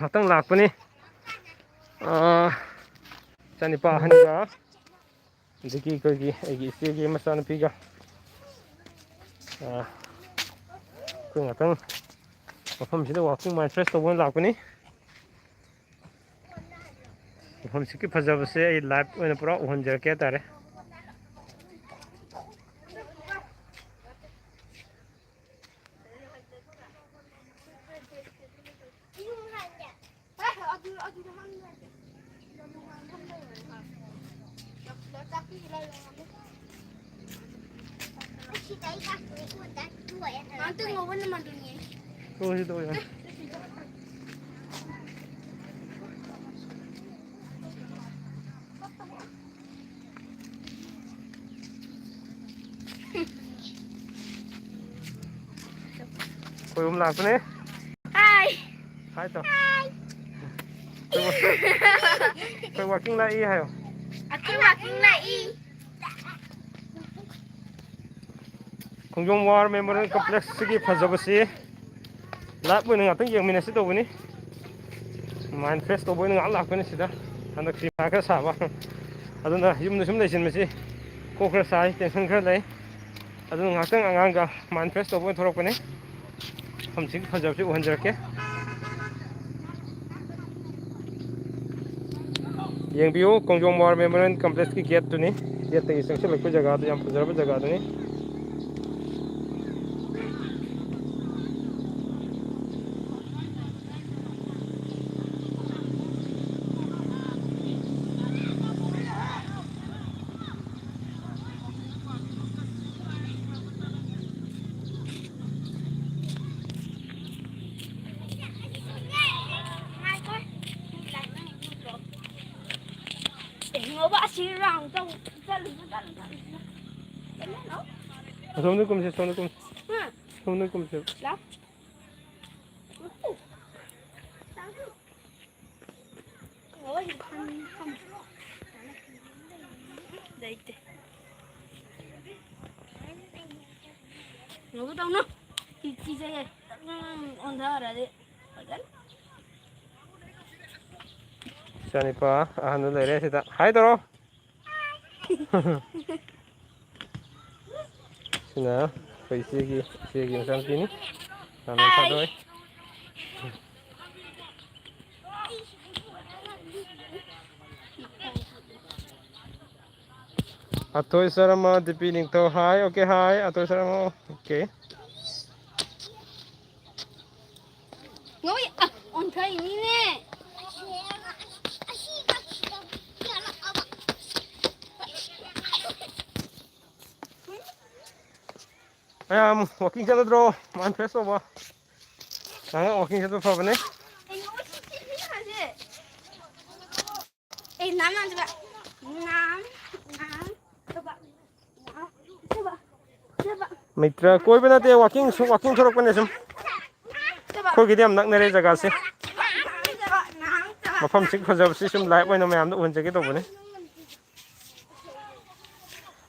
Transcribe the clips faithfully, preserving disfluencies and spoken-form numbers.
ꯉꯥꯛꯇꯪ ꯂꯥꯛꯄꯅꯤ꯫ ꯑꯥ, ꯏꯆꯥꯅꯤꯄꯥ ꯑꯍꯟꯒ, ꯑꯗꯒꯤ ꯑꯩꯈꯣꯏꯒꯤ, ꯑꯩꯒꯤ ꯏꯆꯦꯒꯤ ꯃꯆꯥꯅꯨꯄꯤꯒ, ꯑꯥ, ꯑꯩꯈꯣꯏ ꯉꯥꯛꯇꯪ ꯃꯐꯝꯁꯤꯗ walking, mind fresh ꯇꯧꯕ ꯑꯣꯏꯅ ꯂꯥꯛꯄꯅꯤ꯫ ꯃꯐꯝꯁꯤꯒꯤ ꯐꯖꯕꯁꯦ ꯑꯩ live ꯑꯣꯏꯅ ꯄꯨꯔꯥ ꯎꯍꯟꯖꯔꯛꯀꯦ ꯍꯥꯏꯇꯥꯔꯦ꯫ ꯇꯣꯛꯑꯁꯤ, ꯇꯣꯛꯑꯁꯤ꯫ ꯑꯩꯈꯣꯏ ꯑꯍꯨꯝ ꯂꯥꯛꯄꯅꯦ꯫ ꯍꯥꯏ꯫ ꯍꯥꯏ ꯇꯧ꯫ ꯑꯩꯈꯣꯏ ꯋꯥ-, ꯑꯩꯈꯣꯏ walking ꯂꯥꯛꯏ ꯍꯥꯏꯌꯣ꯫ ꯑꯩꯈꯣꯏ walking ꯂꯥꯛꯏ꯫ ꯈꯣꯡꯖꯣꯝ War Memorial Complexꯁꯤꯒꯤ ꯐꯖꯕꯁꯤ live ꯑꯣꯏꯅ ꯉꯥꯛꯇꯪ ꯌꯦꯡꯃꯤꯟꯅꯁꯤ ꯇꯧꯕꯅꯤ꯫ Mind fresh ꯇꯧꯕ ꯑꯣꯏꯅ ꯉꯥꯏꯍꯥꯛ ꯂꯥꯛꯄꯅꯤ ꯁꯤꯗ꯫ ꯍꯟꯗꯛꯁꯤ ꯃꯊꯥ ꯈꯔ ꯁꯥꯕ꯫ ꯑꯗꯨꯅ ꯌꯨꯝꯗ ꯁꯨꯝ ꯂꯩꯁꯤꯟꯕꯁꯤ ꯀꯣꯛ ꯈꯔ ꯁꯥꯏ, tension ꯈꯔ ꯂꯩ꯫ ꯑꯗꯨꯅ ꯉꯥꯏꯍꯥꯛꯇꯪ ꯑꯉꯥꯡꯒ mind fresh ꯇꯧꯕ ꯑꯣꯏꯅ ꯊꯣꯛꯂꯛꯄꯅꯤ꯫ ꯃꯐꯝꯁꯤꯒꯤ ꯐꯖꯕꯁꯤ ꯎꯍꯟꯖꯔꯛꯀꯦ꯫ ꯌꯦꯡꯕꯤꯌꯨ, ꯈꯣꯡꯖꯣꯝ War Memorial Complexꯀꯤ gateꯇꯨꯅꯤ꯫ Gateꯇꯒꯤ ꯆꯪꯁꯤꯜꯂꯛꯄ ꯖꯒꯥꯗꯨ ꯌꯥꯝ ꯐꯖꯔꯕ ꯖꯒꯥꯗꯨꯅꯤ꯫ ꯑꯁꯣꯝꯗ ꯀꯨꯝꯁꯤ, ꯑꯁꯣꯝꯗ ꯀꯨꯝꯁꯤ꯫ ꯍꯥ? ꯑꯁꯣꯝꯗ ꯀꯨꯝꯁꯤ꯫ ꯂꯥꯎ꯫ ꯂꯩꯇꯦ꯫ ꯉꯧꯕ ꯇꯧꯅꯨ꯫ ꯀꯤ-, ꯀꯤꯖꯩꯌꯦ꯫ ꯎꯝ, ꯑꯣꯟꯊꯔꯗꯤ ꯐꯖꯅ꯫ ꯏꯆꯥꯅꯤꯄꯥ ꯑꯍꯟꯗꯨ ꯂꯩꯔꯦ ꯁꯤꯗ꯫ ꯍꯥꯏ ꯇꯧꯔꯣ꯫ ꯁꯤꯅ ꯑꯩꯈꯣꯏ ꯏꯆꯦꯒꯤ, ꯏꯆꯦꯒꯤ ꯃꯆꯥꯅꯨꯄꯤꯅꯤ꯫ ꯌꯥꯝꯅ ꯐꯗꯣꯏ꯫ ꯑꯊꯣꯏ ꯁꯔꯃ, ꯗꯤꯄꯤ ꯅꯤꯡꯊꯧ꯫ ꯍꯥꯏ, ꯑꯣꯀꯦ, ꯍꯥꯏ, ꯑꯊꯣꯏ ꯁꯔꯃ, ꯑꯣꯀꯦ꯫ ꯅꯣꯏ, ꯑ, ꯑꯣꯟꯊꯩꯅꯤꯅꯦ꯫ ꯃꯌꯥꯝ ꯋꯥꯀꯤꯡ ꯆꯠꯂꯗ꯭ꯔꯣ? ꯃꯥꯏꯟ ꯐ꯭ꯔꯦꯁ ꯇꯧꯕ꯫ ꯉꯥꯏꯍꯥꯛ ꯋꯥꯀꯤꯡ ꯆꯠꯄ ꯐꯕꯅꯦ꯫ ꯀꯩꯅꯣ ꯁꯤ ꯁꯤ ꯁꯤ ꯍꯥꯏꯁꯦ? ꯑꯦ, ꯅꯥꯝ ꯅꯥꯝ ꯆꯠꯄ꯫ ꯅꯥꯝ, ꯅꯥꯝ ꯆꯠꯄ꯫ ꯅꯥꯝ ꯆꯠꯄ꯫ ꯆꯠꯄ꯫ ꯃꯤꯇ꯭ꯔ ꯀꯣꯏꯕ ꯅꯠꯇꯦ, ꯋꯥꯀꯤꯡ ꯁꯨꯝ, ꯋꯥꯀꯤꯡ ꯊꯣꯔꯛꯄꯅꯦ ꯁꯨꯝ꯫ ꯆꯠꯄ꯫ ꯑꯩꯈꯣꯏꯒꯤꯗꯤ ꯌꯥꯝ ꯅꯛꯅꯔꯦ ꯖꯒꯥꯁꯦ꯫ ꯅꯥꯝ ꯆꯠꯄ꯫ ꯅꯥꯝ ꯆꯠꯄ꯫ ꯃꯐꯝꯁꯤ ꯐꯖꯕꯁꯤ ꯁꯨꯝ ꯂꯥꯏꯚ ꯑꯣꯏꯅ ꯃꯌꯥꯝꯗ ꯎꯍꯟꯖꯒꯦ ꯇꯧꯕꯅꯦ꯫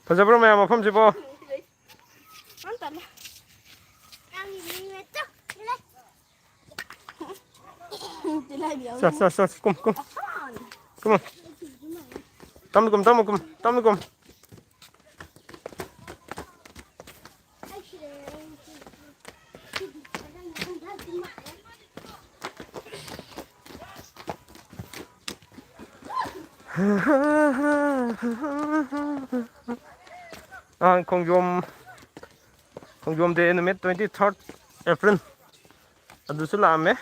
ꯐꯖꯕ꯭ꯔꯣ ꯃꯌꯥꯝ ꯃꯐꯝꯁꯤꯕꯣ? ꯌꯥꯝ ꯇꯜꯂꯦ꯫ ꯁꯦ, ꯁꯦ, ꯁꯦ, ꯀꯨꯝ, ꯀꯨꯝ꯫ ꯀꯨꯝꯃꯣ꯫ ꯇꯞꯅ ꯀꯨꯝ, ꯇꯞꯅ ꯀꯨꯝ, ꯇꯞꯅ ꯀꯨꯝ꯫ ꯑꯉꯥꯡ ꯈꯣꯡꯖꯣꯝ, ꯈꯣꯡꯖꯣꯝ ꯗꯦ ꯅꯨꯃꯤꯠ twenty third April꯫ ꯑꯗꯨꯁꯨ ꯂꯥꯛꯑꯝꯃꯦ꯫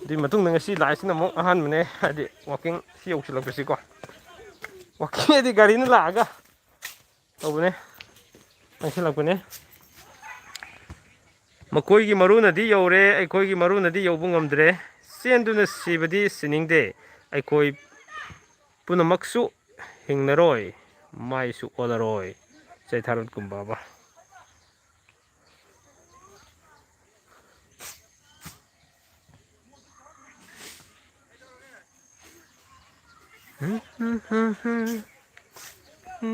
ꯑꯗꯨꯏ ꯃꯇꯨꯡꯗ ꯉꯁꯤ ꯂꯥꯛꯏꯁꯤꯅ ꯑꯃꯨꯛ ꯑꯍꯥꯟꯕꯅꯦ, ꯍꯥꯏꯗꯤ ꯋꯥꯀꯤꯡ ꯁꯤ ꯌꯧꯁꯤꯜꯂꯛꯄꯁꯤꯀꯣ꯫ ꯋꯥꯀꯤꯡ ꯍꯥꯏꯗꯤ ꯒꯥꯔꯤꯅ ꯂꯥꯛꯑꯒ ꯇꯧꯕꯅꯦ, ꯆꯪꯁꯤꯜꯂꯛꯄꯅꯦ꯫ ꯃꯈꯣꯏꯒꯤ ꯃꯔꯨꯅꯗꯤ ꯌꯧꯔꯦ, ꯑꯩꯈꯣꯏꯒꯤ ꯃꯔꯨꯅꯗꯤ ꯌꯧꯕ ꯉꯝꯗ꯭ꯔꯦ꯫ ꯆꯦꯟꯗꯨꯅ ꯁꯤꯕꯗꯤ ꯁꯤꯅꯤꯡꯗꯦ, ꯑꯩꯈꯣꯏ ꯄꯨꯝꯅꯃꯛꯁꯨ ꯍꯤꯡꯂꯔꯣꯏ, ꯃꯥꯏꯁꯨ ꯑꯣꯜꯂꯔꯣꯏ꯫ ꯆꯩꯊꯥꯔꯣꯟ ꯀꯨꯝꯕ ꯑꯃ꯫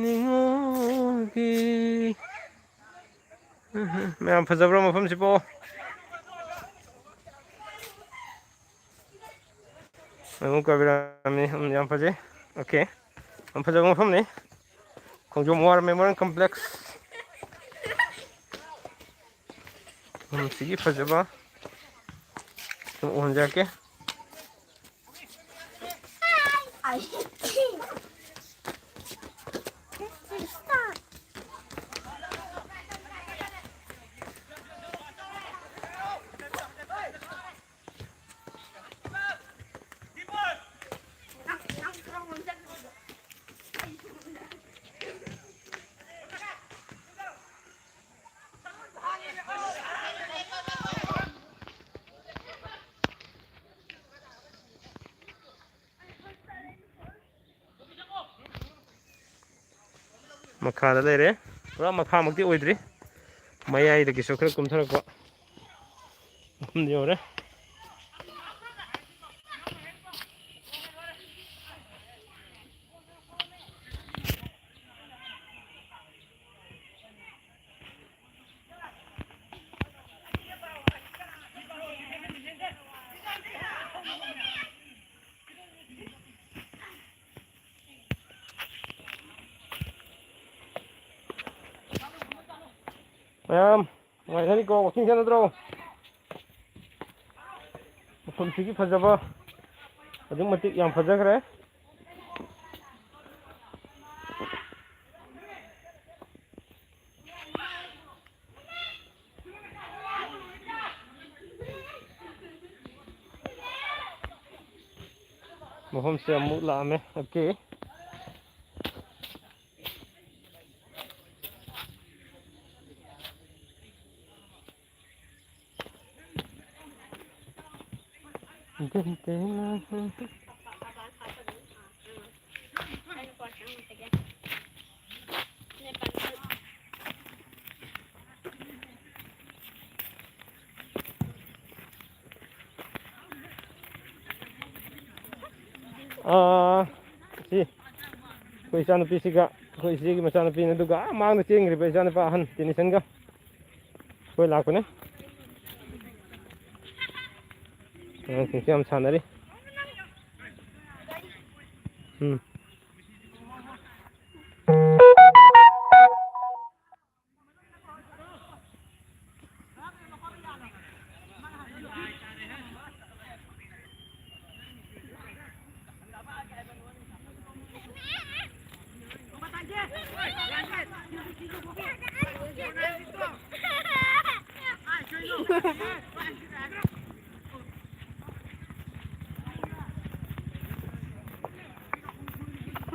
ꯅꯤꯉꯣꯜꯒꯤ꯫ ꯃꯌꯥꯝ, ꯐꯖꯕ꯭ꯔꯣ ꯃꯐꯝꯁꯤꯕꯣ? ꯃꯦꯃꯣ ꯀꯕꯤꯔꯥꯃꯤ, ꯎꯝ, ꯌꯥꯝ ꯐꯖꯩ꯫ ꯑꯣꯀꯦ, ꯌꯥꯝ ꯐꯖꯕ ꯃꯐꯝꯅꯤ꯫ ꯈꯣꯡꯖꯣꯝ ꯋꯥꯔ ꯃꯦꯃꯣꯔꯤꯌꯦꯜ ꯀꯝꯄ꯭ꯂꯦꯛꯁ꯫ ꯎꯝ, ꯁꯤꯒꯤ ꯐꯖꯕ ꯁꯨꯝ ꯎꯍꯟꯖꯔꯛꯀꯦ꯫ ꯃꯈꯥꯗ ꯂꯩꯔꯦ꯫ ꯄꯨꯔꯥ ꯃꯈꯥꯃꯛꯇꯤ ꯑꯣꯏꯗ꯭ꯔꯤ, ꯃꯌꯥꯏꯗꯒꯤꯁꯨ ꯈꯔ ꯀꯨꯝꯊꯔꯛꯄ ꯃꯐꯝꯗ ꯌꯧꯔꯦ꯫ ꯃꯌꯥꯝ ꯅꯨꯡꯉꯥꯏꯅꯔꯤꯀꯣ? ꯋꯥꯛꯀꯤꯡ ꯆꯠꯅꯗ꯭ꯔꯣ? ꯃꯐꯝꯁꯤꯒꯤ ꯐꯖꯕ ꯑꯗꯨꯛ ꯃꯇꯤꯛ ꯌꯥꯝ ꯐꯖꯈ꯭ꯔꯦ꯫ ꯃꯐꯝꯁꯦ ꯑꯃꯨꯛ ꯂꯥꯛꯑꯝꯃꯦ꯫ ꯑꯣꯀꯦ꯫ ꯑꯥ, ꯁꯤ ꯑꯩꯈꯣꯏ ꯏꯆꯥꯅꯨꯄꯤꯁꯤꯒ ꯑꯩꯈꯣꯏ ꯏꯆꯦꯒꯤ ꯃꯆꯥꯅꯨꯄꯤꯅꯤ, ꯑꯗꯨꯒ ꯑꯥ ꯃꯥꯡꯗ ꯆꯦꯟꯈ꯭ꯔꯤꯕ ꯏꯆꯥꯅꯨꯄꯥ ꯑꯍꯟ ꯇꯦꯅꯤꯁꯟꯒ ꯑꯩꯈꯣꯏ ꯂꯥꯛꯄꯅꯦ꯫ ꯑꯉꯥꯡꯁꯤꯡꯁꯨ ꯌꯥꯝ ꯁꯥꯟꯅꯔꯤ꯫ ꯎꯝ꯫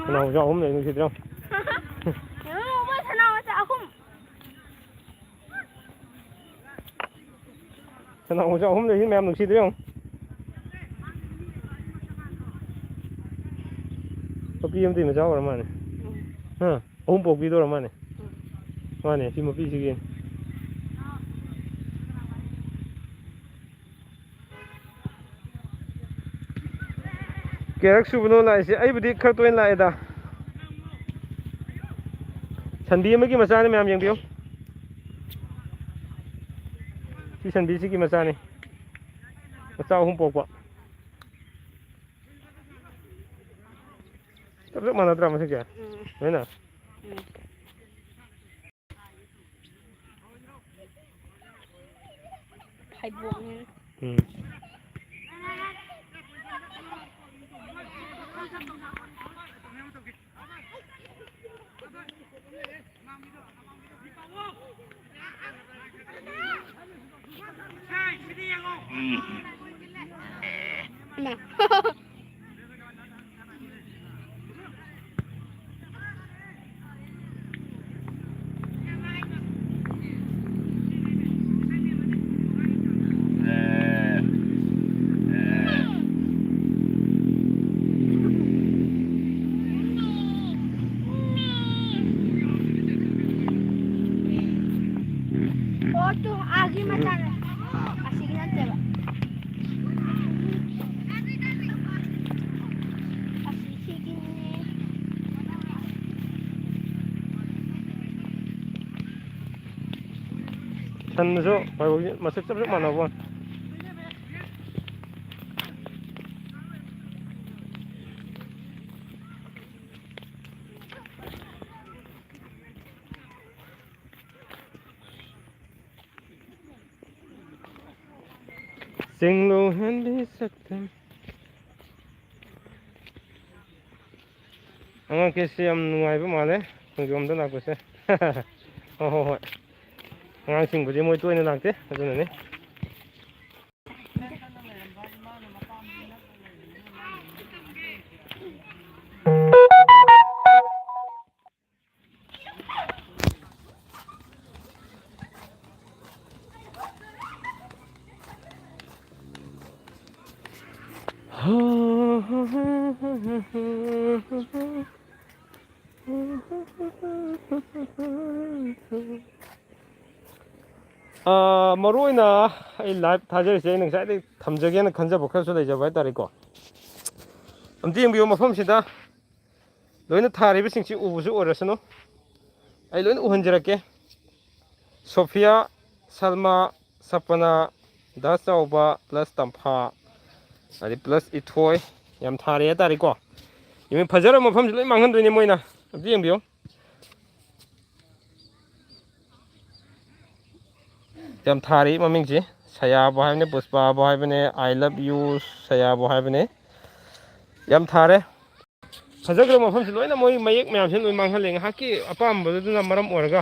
ꯁꯅꯥ ꯃꯆꯥ ꯑꯍꯨꯝ ꯂꯩ, ꯅꯨꯡꯁꯤꯗ꯭ꯔꯣ? ꯌꯦꯡꯉꯨ, ꯃꯣꯏ ꯁꯅꯥ ꯃꯆꯥ ꯑꯍꯨꯝ꯫ ꯁꯅꯥ ꯃꯆꯥ ꯑꯍꯨꯝ ꯂꯩꯁꯤ ꯃꯌꯥꯝ, ꯅꯨꯡꯁꯤꯗ꯭ꯔꯣ ꯌꯦꯡꯉꯨ? ꯃꯄꯤ ꯑꯃꯗꯤ ꯃꯆꯥ ꯑꯣꯏꯔ ꯃꯥꯜꯂꯦ꯫ ꯎꯝ꯫ ꯍꯥ? ꯑꯍꯨꯝ ꯄꯣꯛꯄꯤꯗꯣ ꯑꯣꯏꯔ ꯃꯥꯜꯂꯦ꯫ ꯎꯝ꯫ ꯃꯥꯅꯦ, ꯁꯤ ꯃꯄꯤꯁꯤꯒꯤ꯫ ꯀꯌꯥꯔꯛ ꯁꯨꯕꯅꯣ ꯂꯥꯛꯏꯁꯦ? ꯑꯩꯕꯨꯗꯤ ꯈꯔ ꯇꯣꯏꯅ ꯂꯥꯛꯑꯦꯗ꯫ ꯁꯟꯕꯤ ꯑꯃꯒꯤ ꯃꯆꯥꯅꯤ, ꯃꯌꯥꯝ ꯌꯦꯡꯕꯤꯌꯨ꯫ ꯁꯤ ꯁꯟꯕꯤꯁꯤꯒꯤ ꯃꯆꯥꯅꯤ꯫ ꯃꯆꯥ ꯑꯍꯨꯝ ꯄꯣꯛꯄ꯫ ꯆꯞ ꯆꯞ ꯃꯥꯟꯅꯗ꯭ꯔꯥ ꯃꯁꯤꯡꯁꯦ? ꯎꯝ꯫ ꯂꯣꯏꯅ? ꯎꯝ꯫ ꯐꯩꯕꯣꯛꯅꯦ꯫ ꯎꯝ꯫ ꯏꯃꯥ꯫ ꯑꯣ, ꯇꯨ ꯑꯥꯒꯤ ꯃꯆꯥꯅꯦ꯫ ꯑꯁꯤꯒꯤ ꯅꯠꯇꯦꯕ꯫ ꯑꯁꯤꯒꯤꯅꯦ꯫ ꯁꯟꯗꯨꯁꯨ ꯃꯁꯛ ꯆꯞ ꯆꯞ ꯃꯥꯟꯅꯕ ꯋꯥꯅꯤ꯫ ꯆꯤꯡꯂꯨ ꯍꯦꯟꯕꯤ ꯁꯛꯇꯝ꯫ ꯑꯉꯥꯡꯈꯩꯁꯦ ꯌꯥꯝ ꯅꯨꯡꯉꯥꯏꯕ ꯃꯥꯜꯂꯦ, ꯈꯣꯡꯖꯣꯝꯗ ꯂꯥꯛꯄꯁꯦ꯫ ꯍꯣꯏ, ꯍꯣꯏ, ꯍꯣꯏ꯫ ꯑꯉꯥꯡꯁꯤꯡꯕꯨꯗꯤ ꯃꯣꯏ ꯇꯣꯏꯅ ꯂꯥꯛꯇꯦ, ꯑꯗꯨꯅꯅꯤ꯫ ꯑꯥ, ꯃꯔꯨ ꯑꯣꯏꯅ ꯑꯩ ꯂꯥꯏꯚ ꯊꯥꯖꯔꯤꯁꯦ, ꯑꯩꯅ ꯉꯁꯥꯏꯗꯒꯤ ꯊꯝꯖꯒꯦꯅ ꯈꯟꯖꯕ ꯈꯔꯁꯨ ꯂꯩꯖꯕ ꯍꯥꯏꯇꯥꯔꯦꯀꯣ꯫ ꯑꯝꯇ ꯌꯦꯡꯕꯤꯌꯨ ꯃꯐꯝꯁꯤꯗ꯫ ꯂꯣꯏꯅ ꯊꯥꯔꯤꯕꯁꯤꯡꯁꯤ ꯎꯕꯁꯨ ꯑꯣꯏꯔꯁꯅꯨ, ꯑꯩ ꯂꯣꯏꯅ ꯎꯍꯟꯖꯔꯛꯀꯦ꯫ ꯁꯣꯐꯤꯌꯥ, ꯁꯜꯃꯥ, ꯁꯄꯅꯥ, ꯗꯥ ꯆꯥꯎꯕ, ꯄ꯭ꯂꯁ ꯇꯝꯐꯥ, ꯑꯗꯩ ꯄ꯭ꯂꯁ ꯏꯊꯣꯏ, ꯌꯥꯝ ꯊꯥꯔꯦ ꯍꯥꯏꯇꯥꯔꯦꯀꯣ꯫ ꯌꯦꯡꯉꯨ, ꯐꯖꯔꯕ ꯃꯐꯝꯁꯤ ꯂꯣꯏ ꯃꯥꯡꯍꯟꯗꯣꯏꯅꯦ ꯃꯣꯏꯅ꯫ ꯑꯝꯇ ꯌꯦꯡꯕꯤꯌꯨ꯫ ꯌꯥꯝ ꯊꯥꯔꯤ ꯃꯃꯤꯡꯁꯤ꯫ ꯁꯌꯥꯕꯨ ꯍꯥꯏꯕꯅꯦ, ꯄꯨꯁꯄꯥꯕꯨ ꯍꯥꯏꯕꯅꯦ, "I love you" ꯁꯌꯥꯕꯨ ꯍꯥꯏꯕꯅꯦ꯫ ꯌꯥꯝ ꯊꯥꯔꯦ꯫ ꯐꯖꯈ꯭ꯔꯕ ꯃꯐꯝꯁꯤ ꯂꯣꯏꯅ ꯃꯣꯏ ꯃꯌꯦꯛ ꯃꯌꯥꯝꯁꯤ ꯂꯣꯏ ꯃꯥꯡꯍꯜꯂꯦ, ꯉꯥꯏꯍꯥꯛꯀꯤ ꯑꯄꯥꯝꯕꯗꯨꯅ ꯃꯔꯝ ꯑꯣꯏꯔꯒ꯫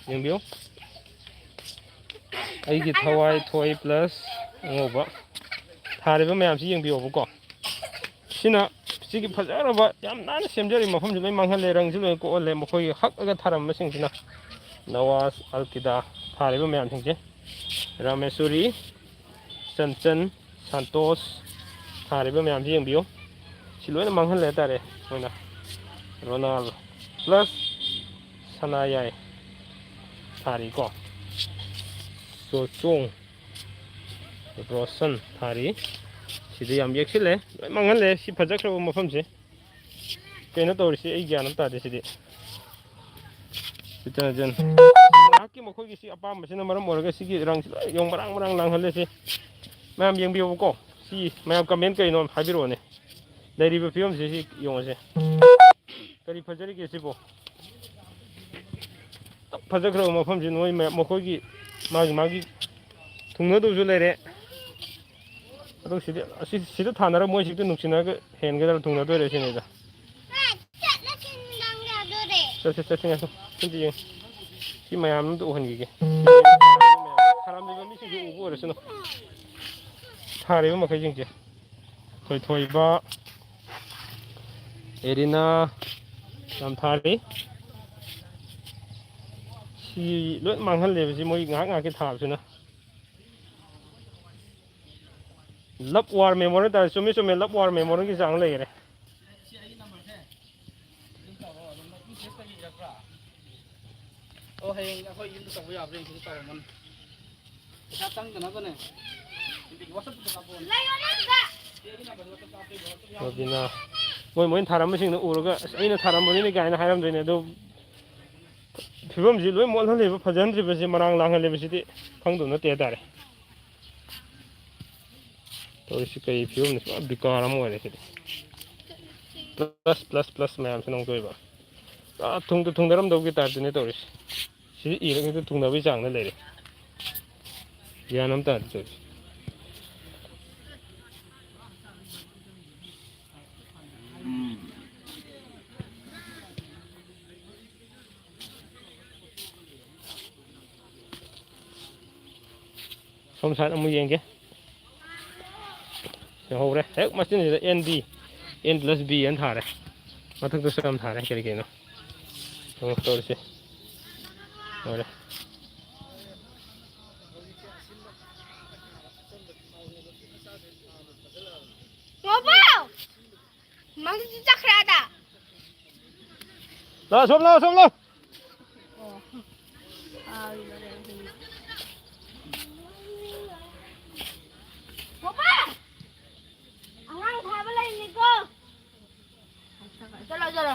ꯌꯦꯡꯕꯤꯌꯨ, ꯑꯩꯒꯤ ꯊꯋꯥꯏ ꯊꯣꯛꯏ ꯄ꯭ꯂꯁ ꯑꯉꯧꯕ ꯊꯥꯔꯤꯕ ꯃꯌꯥꯝꯁꯤ ꯌꯦꯡꯕꯤꯌꯣꯕꯀꯣ꯫ ꯁꯤꯅ ꯁꯤꯒꯤ ꯐꯖꯔꯕ, ꯌꯥꯝ ꯅꯥꯟꯅ ꯁꯦꯝꯖꯔꯤꯕ ꯃꯐꯝꯁꯤ ꯂꯣꯏ ꯃꯥꯡꯍꯜꯂꯦ, ꯔꯪꯁꯨ ꯂꯣꯏ ꯀꯣꯛꯍꯜꯂꯦ꯫ ꯃꯈꯣꯏꯒꯤ ꯍꯛꯑꯒ ꯊꯥꯔꯝꯕꯁꯤꯡꯁꯤꯅ ꯅꯋꯥꯖ, ꯑꯜꯀꯤꯗꯥ ꯊꯥꯔꯤꯕ ꯃꯌꯥꯝꯁꯤꯡꯁꯦ, ꯔꯥꯃꯦꯁꯣꯔꯤ, ꯆꯟꯆꯟ, ꯁꯟꯇꯣꯁ ꯊꯥꯔꯤꯕ ꯃꯌꯥꯝꯁꯤ ꯌꯦꯡꯕꯤꯌꯨ꯫ ꯁꯤ ꯂꯣꯏꯅ ꯃꯥꯡꯍꯜꯂꯦ ꯍꯥꯏꯇꯥꯔꯦ ꯃꯣꯏꯅ꯫ ꯔꯣꯅꯥꯜ ꯄ꯭ꯂꯁ ꯁꯅꯥꯌꯥꯏ ꯊꯥꯔꯤꯀꯣ꯫ ꯆꯣꯆꯣꯡ, ꯔꯣꯁꯟ ꯊꯥꯔꯤ꯫ ꯁꯤꯗ ꯌꯥꯝ ꯌꯦꯛꯁꯤꯜꯂꯦ, ꯂꯣꯏ ꯃꯥꯡꯍꯜꯂꯦ꯫ ꯁꯤ ꯐꯖꯈ꯭ꯔꯕ ꯃꯐꯝꯁꯦ꯫ ꯀꯩꯅꯣ ꯇꯧꯔꯤꯁꯤ, ꯑꯩ ꯒ꯭ꯌꯥꯟ ꯑꯃ ꯇꯥꯗꯦ ꯁꯤꯗꯤ꯫ ꯉꯥꯏꯍꯥꯛꯀꯤ ꯃꯈꯣꯏꯒꯤ ꯁꯤ ꯑꯄꯥꯝꯕꯁꯤꯅ ꯃꯔꯝ ꯑꯣꯏꯔꯒ ꯁꯤꯒꯤ ꯔꯪꯁꯤ ꯂꯣꯏ ꯌꯦꯡꯉꯨ, ꯃꯔꯥꯡ ꯃꯔꯥꯡ ꯂꯥꯡꯍꯜꯂꯦ꯫ ꯁꯤ ꯃꯌꯥꯝ ꯌꯦꯡꯕꯤꯌꯨꯕꯀꯣ꯫ ꯁꯤ ꯃꯌꯥꯝ ꯀꯃꯦꯟ ꯀꯩꯅꯣ ꯍꯥꯏꯕꯤꯔꯛꯑꯣꯅꯦ꯫ ꯂꯩꯔꯤꯕ ꯐꯤꯕꯝꯁꯤ ꯁꯤ ꯌꯦꯡꯉꯨꯁꯦ꯫ ꯀꯔꯤ ꯐꯖꯔꯤꯒꯦ ꯁꯤꯕꯣ? ꯐꯖꯈ꯭ꯔꯕ ꯃꯐꯝꯁꯤ ꯅꯣꯏ ꯃꯌꯥꯝ, ꯃꯈꯣꯏꯒꯤ ꯃꯥꯒꯤ ꯃꯥꯒꯤ ꯊꯨꯡꯅꯗꯕꯁꯨ ꯂꯩꯔꯦ꯫ ꯑꯗꯨ ꯁꯤꯗꯤ, ꯑꯁꯤ, ꯁꯤꯗ ꯊꯥꯅꯔꯒ ꯃꯣꯏ ꯁꯤꯗ ꯅꯨꯡꯁꯤꯅꯔꯒ ꯍꯦꯟꯒꯗ꯭ꯔꯥ, ꯊꯨꯡꯅꯗꯣꯏꯔꯦ ꯁꯤꯅꯤꯗ꯫ ꯆꯠꯁꯤ, ꯆꯠꯁꯤ, ꯉꯥꯏꯈꯣ꯫ ꯁꯤꯗ ꯌꯦꯡ꯫ ꯁꯤ ꯃꯌꯥꯝ ꯑꯝꯇ ꯎꯍꯟꯈꯤꯒꯦ꯫ ꯊꯥꯔꯝꯃꯤꯕ ꯃꯤꯁꯤꯡꯁꯦ ꯎꯕ ꯑꯣꯏꯔꯁꯅꯨ꯫ ꯊꯥꯔꯤꯕ ꯃꯈꯩꯁꯤꯡꯁꯦ꯫ ꯊꯣꯏꯊꯣꯏꯕ, ꯑꯦꯔꯤꯅꯥ ꯌꯥꯝ ꯊꯥꯔꯤ꯫ ꯁꯤ ꯂꯣꯏ ꯃꯥꯡꯍꯜꯂꯦꯕ, ꯁꯤ ꯃꯣꯏ ꯉꯥꯏꯍꯥꯛ ꯉꯥꯏꯍꯥꯛꯀꯤ ꯊꯥꯕꯁꯤꯅ꯫ Love War Memorial ꯇꯥꯔꯦ꯫ ꯆꯨꯝꯃꯤ, ꯆꯨꯝꯃꯤ, Love War Memorial ꯒꯤ ꯆꯥꯡ ꯂꯩꯈꯔꯦ꯫ ꯑꯣ, ꯍꯌꯦꯡ ꯑꯩꯈꯣꯏ ꯌꯨꯝꯗ ꯇꯧꯕ ꯌꯥꯕ꯭ꯔꯥ ꯌꯦꯡꯁꯤ, ꯇꯧꯔꯝꯃꯅꯤ꯫ ꯄꯩꯁꯥ ꯆꯪꯗꯅꯕꯅꯦ꯫ ꯋꯥꯆꯞꯇ ꯀꯥꯞꯄꯛꯑꯣꯅꯦ꯫ ꯔꯣꯕꯤꯅꯥ, ꯃꯣꯏ, ꯃꯣꯏꯅ ꯊꯥꯔꯝꯕꯁꯤꯡꯗꯣ ꯎꯔꯒ, "ꯑꯁ, ꯑꯩꯅ ꯊꯥꯔꯝꯕꯅꯤꯅꯦ" ꯀꯥꯏꯅ ꯍꯥꯏꯔꯝꯗꯣꯏꯅꯦ꯫ ꯑꯗꯣ ꯐꯤꯕꯝꯁꯤ ꯂꯣꯏ ꯃꯣꯠꯍꯜꯂꯦꯕ, ꯐꯖꯍꯟꯗ꯭ꯔꯤꯕꯁꯤ, ꯃꯔꯥꯡ ꯂꯥꯡꯍꯜꯂꯦꯕꯁꯤꯗꯤ ꯈꯪꯗꯕ ꯅꯠꯇꯦ ꯍꯥꯏꯇꯥꯔꯦ꯫ ꯇꯧꯔꯤꯁꯤ ꯀꯩ ꯐꯤꯕꯝꯅꯣ? ꯄꯨꯔꯥ ꯕꯤꯀꯥꯔ ꯑꯃ ꯑꯣꯏꯔꯦ ꯁꯤꯗꯤ꯫ Plus, plus, plus ꯃꯌꯥꯝꯁꯤꯅ ꯑꯃꯨꯛ ꯇꯧꯔꯤꯕ꯫ ꯄꯨꯔꯥ ꯊꯨꯡꯗ ꯊꯨꯡꯅꯔꯝꯗꯧꯒꯤ type ꯇꯅꯦ ꯇꯧꯔꯤꯁꯤ꯫ ꯁꯤꯗꯤ ꯏꯔꯒ ꯍꯦꯛꯇ ꯊꯨꯡꯅꯕꯒꯤ ꯆꯥꯡꯗ ꯂꯩꯔꯦ꯫ ꯒ꯭ꯌꯥꯟ ꯑꯃ ꯇꯥꯗꯦ ꯇꯧꯔꯤꯁꯤ꯫ ꯁꯣꯝ side ꯑꯃꯨꯛ ꯌꯦꯡꯒꯦ꯫ ꯌꯧꯍꯧꯔꯦ꯫ ꯍꯦꯛ ꯃꯆꯤꯟꯁꯤꯗ N B, N plus B ꯑꯅ ꯊꯥꯔꯦ꯫ ꯃꯊꯛꯇꯁꯨ ꯌꯥꯝ ꯊꯥꯔꯦ, ꯀꯔꯤ ꯀꯔꯤꯅꯣ꯫ ꯑꯣ, ꯇꯧꯔꯤꯁꯦ꯫ ꯂꯣꯏꯔꯦ꯫ ꯉꯧꯕ! ꯃꯪꯗꯤ ꯆꯠꯈ꯭ꯔꯦ ꯑꯗ꯫ ꯂꯥꯛꯑꯣ, ꯁꯣꯝ ꯂꯥꯛꯑꯣ, ꯁꯣꯝ ꯂꯥꯛꯑꯣ꯫ ꯑꯣ꯫ ꯑꯥ, ꯄꯥꯄꯥ! ꯑꯉꯥꯡ ꯊꯥꯕ ꯂꯩꯅꯤꯀꯣ꯫ ꯆꯠꯂꯣ, ꯆꯠꯂꯣ꯫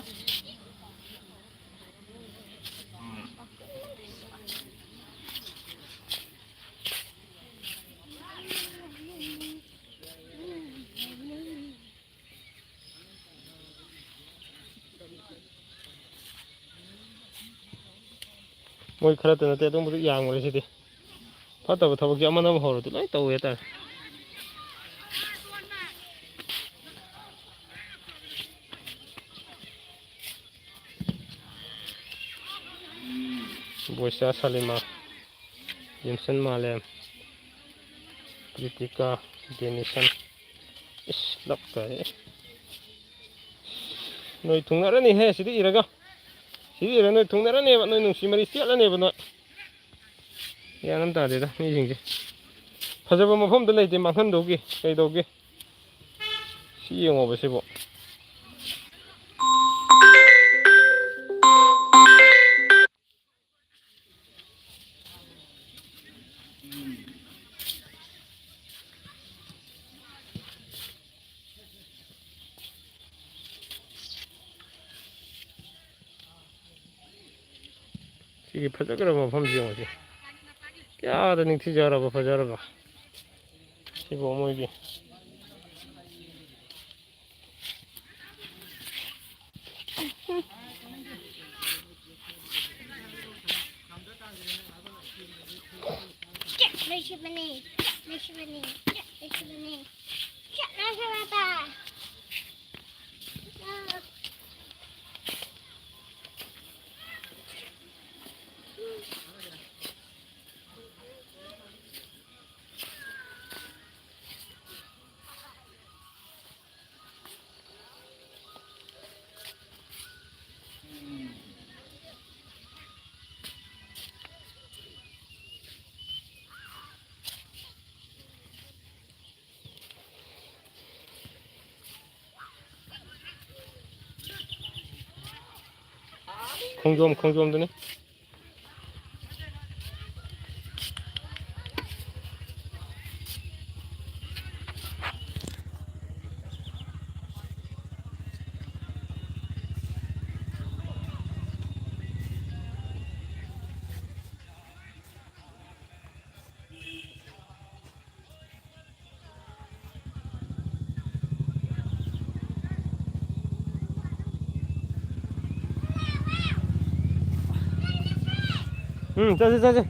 ꯃꯣꯏ ꯈꯔꯇ ꯅꯠꯇꯦ, ꯑꯗꯨꯝꯕꯗꯨ ꯌꯥꯝꯈ꯭ꯔꯦ ꯁꯤꯗꯤ꯫ ꯐꯠꯇꯕ ꯊꯕꯛꯁꯦ ꯑꯃꯅ ꯑꯃ ꯍꯧꯔꯗꯤ ꯂꯣꯏ ꯇꯧꯋꯦ ꯍꯥꯏꯇꯥꯔꯦ꯫ ꯄꯩꯁꯥ ꯁꯥꯂꯤꯃꯥ, ꯖꯤꯝꯁꯟ ꯃꯥꯂꯦꯝ, ꯀ꯭ꯔꯤꯇꯤꯀꯥ, ꯗꯦꯅꯤꯁꯟ꯫ ꯏꯁ, ꯂꯞ ꯀꯥꯏ꯫ ꯅꯣꯏ ꯊꯨꯡꯅꯔꯅꯤꯍꯦ, ꯁꯤꯗ ꯏꯔꯒ꯫ ꯁꯤꯗ ꯏꯔꯒ ꯅꯣꯏ ꯊꯨꯡꯅꯔꯅꯦꯕ, ꯅꯣꯏ ꯅꯨꯡꯁꯤ ꯃꯔꯤ ꯆꯦꯠꯂꯅꯦꯕ ꯅꯣꯏ꯫ ꯒ꯭ꯌꯥꯟ ꯑꯃ ꯇꯥꯗꯦꯗ ꯃꯤꯁꯤꯡꯁꯦ꯫ ꯐꯖꯕ ꯃꯐꯝꯗ ꯂꯩꯇꯦ, ꯃꯥꯡꯍꯟꯗꯧꯒꯤ, ꯀꯩꯗꯧꯒꯤ꯫ ꯁꯤ ꯌꯦꯡꯉꯣꯕ ꯁꯤꯕꯣ꯫ ꯁꯤꯒꯤ ꯐꯖꯈ꯭ꯔꯕ ꯃꯐꯝꯁꯤ ꯌꯦꯡꯉꯨꯁꯤ꯫ ꯀꯌꯥꯗ ꯅꯤꯡꯊꯤꯖꯔꯕ, ꯐꯖꯔꯕ꯫ ꯁꯤꯕꯨ ꯃꯣꯏꯒꯤ꯫ ꯆꯠꯂꯁꯤꯕꯅꯦ, ꯆꯠꯂꯁꯤꯕꯅꯦ, ꯆꯠꯂꯁꯤꯕꯅꯦ, ꯆꯠꯂꯁꯤꯕꯅꯦ꯫ ꯈꯣꯡꯖꯣꯝ, ꯈꯣꯡꯖꯣꯝꯗꯨꯅꯤ꯫ ꯎꯝ, ꯆꯠꯁꯤ, ꯆꯠꯁꯤ꯫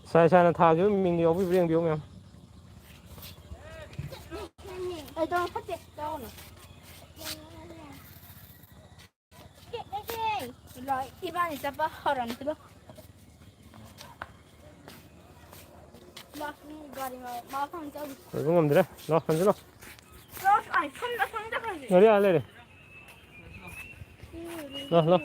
ꯏꯁꯥ ꯏꯁꯥꯅ ꯊꯥꯈꯤꯕ ꯃꯤꯡꯗꯣ ꯌꯥꯎꯕꯤꯕ꯭ꯔꯥ ꯌꯦꯡꯕꯤꯌꯨ, ꯃꯌꯥꯝ꯫ ꯑꯩ ꯇꯧꯔ ꯐꯠꯇꯦ, ꯇꯧꯔꯅꯨ꯫ ꯂꯣꯏ, ꯏꯕꯥꯅꯤ ꯆꯠꯄ ꯍꯧꯔꯝꯈꯤꯔꯣꯏ꯫ ꯂꯥꯛ, ꯒꯥꯔꯤ ꯃ-, ꯃꯐꯝ ꯆꯠꯂꯨ꯫ ꯑꯣꯏꯕ ꯉꯝꯗ꯭ꯔꯦ꯫ ꯂꯥꯛ, ꯍꯟꯖꯤꯜꯂꯣ꯫ ꯂꯥꯛ, ꯑꯥꯏ, ꯁꯣꯝꯗ, ꯁꯣꯝꯗ ꯍꯟꯖꯤꯜꯂꯨ꯫ ꯒꯥꯔꯤ ꯑꯥ ꯂꯩꯔꯦ꯫ ꯂꯥꯛ, ꯂꯥꯛ꯫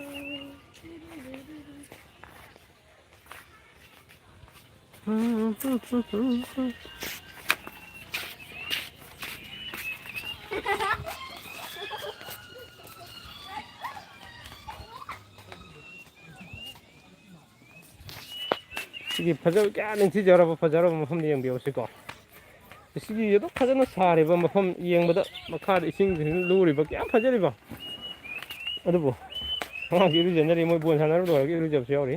ꯁꯤꯒꯤ ꯐꯖꯕ, ꯀꯌꯥ ꯅꯤꯡꯊꯤꯖꯔꯕ ꯐꯖꯔꯕ ꯃꯐꯝꯗ ꯌꯦꯡꯕꯤꯌꯨ ꯁꯤꯀꯣ꯫ ꯁꯤꯒꯤ ꯑꯗꯨꯛ ꯐꯖꯅ ꯁꯥꯔꯤꯕ ꯃꯐꯝ ꯌꯦꯡꯕꯗ, ꯃꯈꯥꯗ ꯏꯁꯤꯡꯁꯤ ꯂꯨꯔꯤꯕ ꯀꯌꯥꯝ ꯐꯖꯔꯤꯕ꯫ ꯑꯗꯨꯕꯨ ꯑꯉꯥꯡꯁꯤ ꯏꯔꯨꯖꯅꯔꯤ, ꯃꯣꯏ ꯕꯣꯜ ꯁꯥꯟꯅꯔꯨ ꯂꯣꯏꯔꯒ ꯏꯔꯨꯖꯕꯁꯨ ꯌꯥꯎꯔꯤ꯫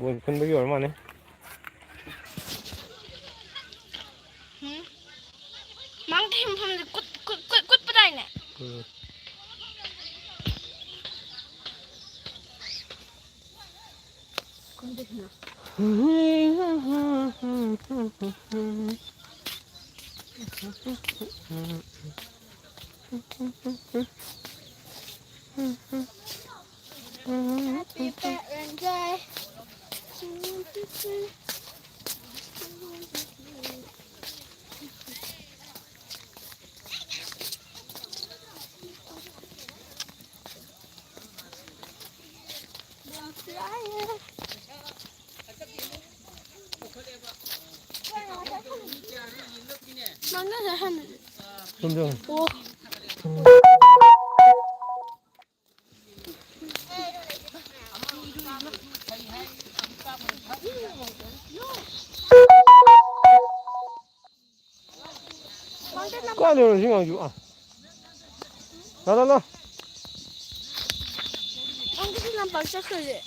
ꯕꯣꯜ ꯈꯟꯕꯒꯤ ꯑꯣꯏꯔ ꯃꯥꯜꯂꯦ꯫ ꯎꯝ? ꯃꯥꯡꯗꯦ, ꯃꯐꯝꯗ ꯀꯨꯠ, ꯀꯨꯠ, ꯀꯨꯠ, ꯀꯨꯠꯄꯗꯥꯏꯅꯦ? ꯎꯝ꯫ ꯈꯪꯗꯦ ꯀꯩꯅꯣ꯫ Happy Valentine's. ꯆꯨꯝꯗ꯭ꯔꯣ? ꯑꯣ꯫ ꯀꯥꯏ ꯂꯩꯔꯨꯔꯦ ꯁꯤ ꯑꯉꯥꯡꯁꯤꯕꯨ? ꯑꯥ꯫ ꯂꯥꯎ, ꯂꯥꯎ, ꯂꯥꯎ꯫ ꯑꯪ ꯀꯩꯁꯨ ꯂꯝꯄꯥꯛ ꯆꯠꯈ꯭ꯔꯁꯦ꯫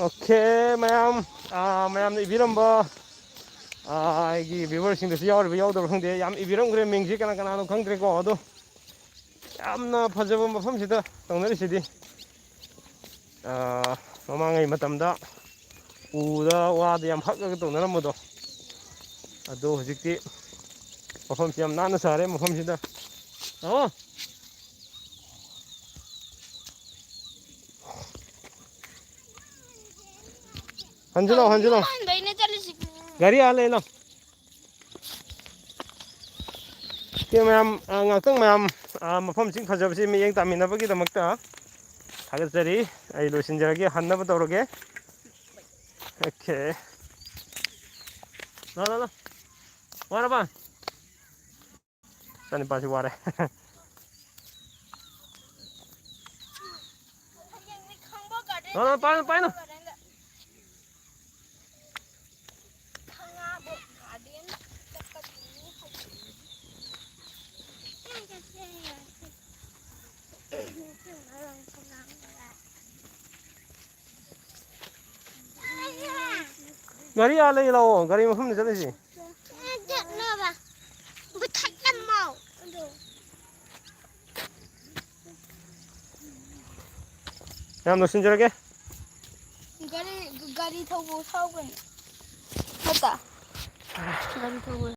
ꯑꯣꯀꯦ, ꯃꯌꯥꯝ, ꯑꯥ, ꯃꯌꯥꯝꯅ ꯏꯕꯤꯔꯝꯕ, ꯑꯥ, ꯑꯩꯒꯤ ꯚ꯭ꯌꯨꯋꯔꯁꯤꯡꯗꯁꯨ ꯌꯥꯎꯔꯤꯕ ꯌꯥꯎꯗꯕ ꯈꯪꯗꯦ, ꯌꯥꯝ ꯏꯕꯤꯔꯝꯈ꯭ꯔꯦ꯫ ꯃꯤꯡꯁꯤ ꯀꯅꯥ ꯀꯅꯥꯅꯣ ꯈꯪꯗ꯭ꯔꯦꯀꯣ꯫ ꯑꯗꯣ ꯌꯥꯝꯅ ꯐꯖꯕ ꯃꯐꯝꯁꯤꯗ ꯇꯧꯅꯔꯤꯁꯤꯗꯤ꯫ ꯑꯥ, ꯃꯃꯥꯡꯉꯩ ꯃꯇꯝꯗ ꯎꯗ ꯋꯥꯗ ꯌꯥꯝ ꯍꯛꯑꯒ ꯇꯧꯅꯔꯝꯕꯗꯣ, ꯑꯗꯣ ꯍꯧꯖꯤꯛꯇꯤ ꯃꯐꯝꯁꯤ ꯌꯥꯝ ꯅꯥꯟꯅ ꯁꯥꯔꯦ꯫ ꯃꯐꯝꯁꯤꯗ ꯂꯥꯛꯑꯣ꯫ ꯍꯟꯖꯤꯜꯂꯣ, ꯍꯟꯖꯤꯜꯂꯣ꯫ ꯍꯟꯕꯩꯅꯦ ꯆꯠꯂꯤꯁꯤ꯫ ꯒꯥꯔꯤ ꯑꯥ ꯂꯩ, ꯂꯥꯎ꯫ ꯑꯣꯀꯦ, ꯃꯌꯥꯝ, ꯑ, ꯉꯥꯛꯇꯪ ꯃꯌꯥꯝ, ꯑ, ꯃꯐꯝꯁꯤꯡ ꯐꯖꯕꯁꯤ ꯃꯤꯠꯌꯦꯡ ꯇꯥꯃꯤꯟꯅꯕꯒꯤꯗꯃꯛꯇ ꯊꯥꯒꯠꯆꯔꯤ꯫ ꯑꯩ ꯂꯣꯏꯁꯤꯟꯖꯔꯒꯦ, ꯍꯟꯅꯕ ꯇꯧꯔꯒꯦ꯫ ꯑꯣꯀꯦ꯫ ꯂꯥ, ꯂꯥ, ꯂꯥ꯫ ꯋꯥꯔꯕ? ꯏꯆꯥꯅꯤꯄꯥꯁꯤ ꯋꯥꯔꯦ꯫ ꯂꯥ, ꯂꯥ, ꯄꯥꯏꯅꯨ, ꯄꯥꯏꯅꯨ꯫ ꯒꯥꯔꯤ ꯑꯥ ꯂꯩ, ꯂꯥꯛꯑꯣ꯫ ꯒꯥꯔꯤ ꯃꯐꯝꯗ ꯆꯠꯂꯁꯤ꯫ ꯌꯥꯝ ꯂꯣꯏꯁꯤꯟꯖꯔꯒꯦ꯫ ꯒꯥꯔꯤ, ꯒꯥꯔꯤ ꯊꯧꯕ ꯁꯥꯎꯕꯅꯤ꯫ ꯅꯠꯇ? ꯒꯥꯔꯤ ꯊꯧꯕ꯫